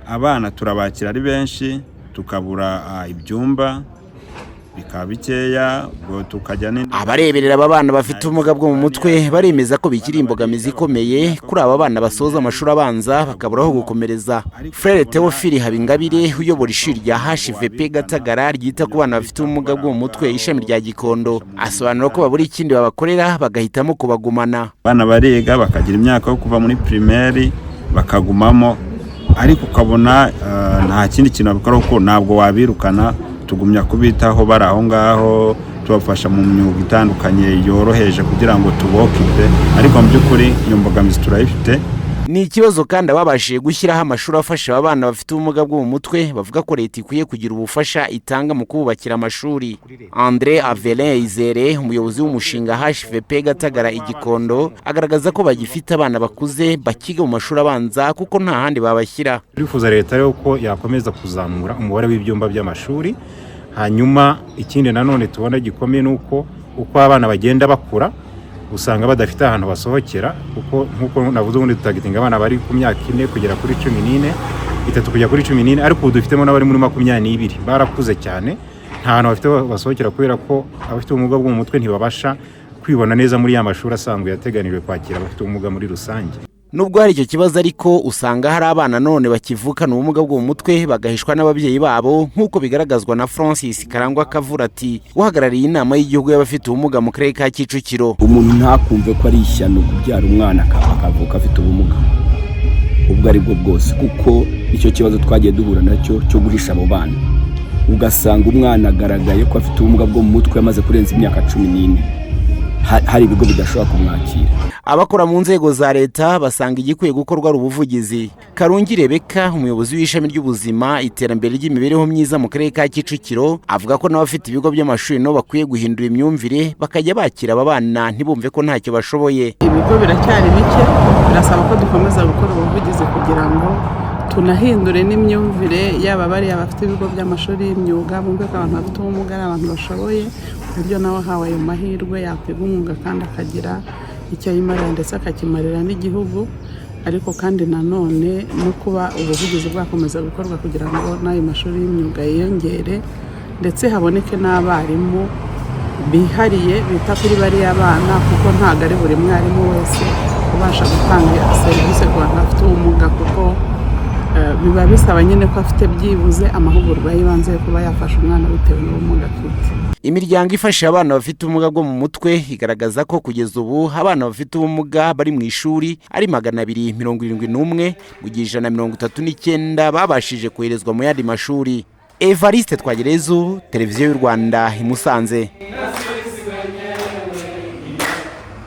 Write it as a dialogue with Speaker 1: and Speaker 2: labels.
Speaker 1: Abana turabakira ari benshi, tukabura ibyumba bikaba bikeya, ubwo tukajya
Speaker 2: Abareberera aba bana bafite ubumuga bwo mu mutwe baremeza ko bikiri imbogamizi ikomeye kuri aba bana basoza amashuri abanza bakabura aho gukomereza. Frere Theophile Habingabire, uyobora ishuri rya HVP Gatagara ryita ku bana bafite ubumuga bwo mu mutwe, ishami rya Gikondo, asobanura ko babura ikindi babakorera, bagahitamo kubagumana.
Speaker 1: Abana bariga bakagira imyaka yo kuva muri primaire bakagumamo, ariko ukabona nta kindi kintu babikora kuko ntabwo wabirukana. Tugumya kubitaho bari aho ngaho, tubafasha mu myuga itandukanye yoroheje kugira ngo tubokipe, ariko mu by'ukuri iyo mbogamizi turayifite.
Speaker 2: Ni ikibazo kandi ababashije gushyiraho amashuri afasha aba bana bafite ubumuga bwo mu mutwe bavuga ko leta ikwiye kugira ubufasha itanga mu kububakira amashuri. Andre Avelin Izere, umuyobozi w'umushinga HVP Gatagara Igikondo, agaragaza ko bagifite abana bakuze bakiga mu mashuri abanza kuko nta handi babashyira.
Speaker 3: Turifuza leta rero ko yakomeza kuzamura umubare w'ibyumba by'amashuri. Hanyuma ikindi nanone tubona gikomeye ni uko uko abana bagenda bakura usanga badafite ahantu basohokera, kuko nk'uko navuze, ubundi dutargetinga abana bari ku myaka 4 kugera kuri 14, 3 kugera kuri 14, ariko ubu dufitemo n'abari muri 22, barakuze cyane, nta hantu bafite basohokera, kubera ko abafite ubumuga bwo mu mutwe ntibabasha kwibona neza muri ya mashuri asanzwe yateganijwe kwakira abafite ubumuga muri rusange.
Speaker 2: Nubwo hari icyo kibazo ariko, usanga hari abana none bakivukana ubumuga bwo mu mutwe bagahishwa n'ababyeyi babo, nk'uko bigaragazwa na Francis Karangwa Kavurati, uhagarariye Inama y'Igihugu y'Abafite Ubumuga mu Karere ka Kicukiro.
Speaker 4: Umuntu ntakumve ko ari ishyano kubyara umwana akavuka afite ubumuga ubwo ari bwo bwose, kuko icyo kibazo twagiye duhura nacyo cyo guhisha abo bana, ugasanga umwana agaragaye ko afite ubumuga bwo mu mutwe amaze kurenza imyaka 14, hari ibigo bidashobora kumwakira.
Speaker 2: Abakora mu nzego za leta basanga igikwiye gukorwa ari ubuvugizi. Karungi Rebeka, umuyobozi w'ishami ry'ubuzima, iterambere ry'imibereho myiza mu Karere ka Kicukiro, avuga ko n'abafite ibigo by'amashuri nabo bakwiye guhindura imyumvire, bakajya bakira aba bana, ntibumve ko ntacyo bashoboye.
Speaker 5: Ibigo biracyari bike, birasaba ko dukomeza gukora ubuvugizi kugira ngo tunahindure n'imyumvire, yaba bariya bafite ibigo by'amashuri y'imyuga bumve ko abantu bafite ubumuga ari abantu bashoboye, ku buryo nawe ahawe ayo mahirwe yakwiga umwuga kandi akagira icyo yimarira ndetse akakimarira n'igihugu. Ariko kandi nanone no kuba ubuvugizi bwakomeza gukorwa kugira ngo n'ayo mashuri y'imyuga yiyongere, ndetse haboneke n'abarimu bihariye bita kuri bariya bana, kuko ntabwo ari buri mwarimu wese ubasha gutanga serivisi ku bantu bafite ubumuga, kuko biba bisaba nyine ko afite byibuze amahugurwa y'ibanze yo kuba yafasha umwana bitewe n'ubumuga afite.
Speaker 2: Imiryango ifasha abana bafite ubumuga bwo mu mutwe igaragaza ko kugeza ubu abana bafite ubumuga bari mu ishuri ari 271, mu gihe 139 babashije koherezwa mu yandi mashuri. Evariste Twagerezu, Televiziyo y'u Rwanda, i Musanze.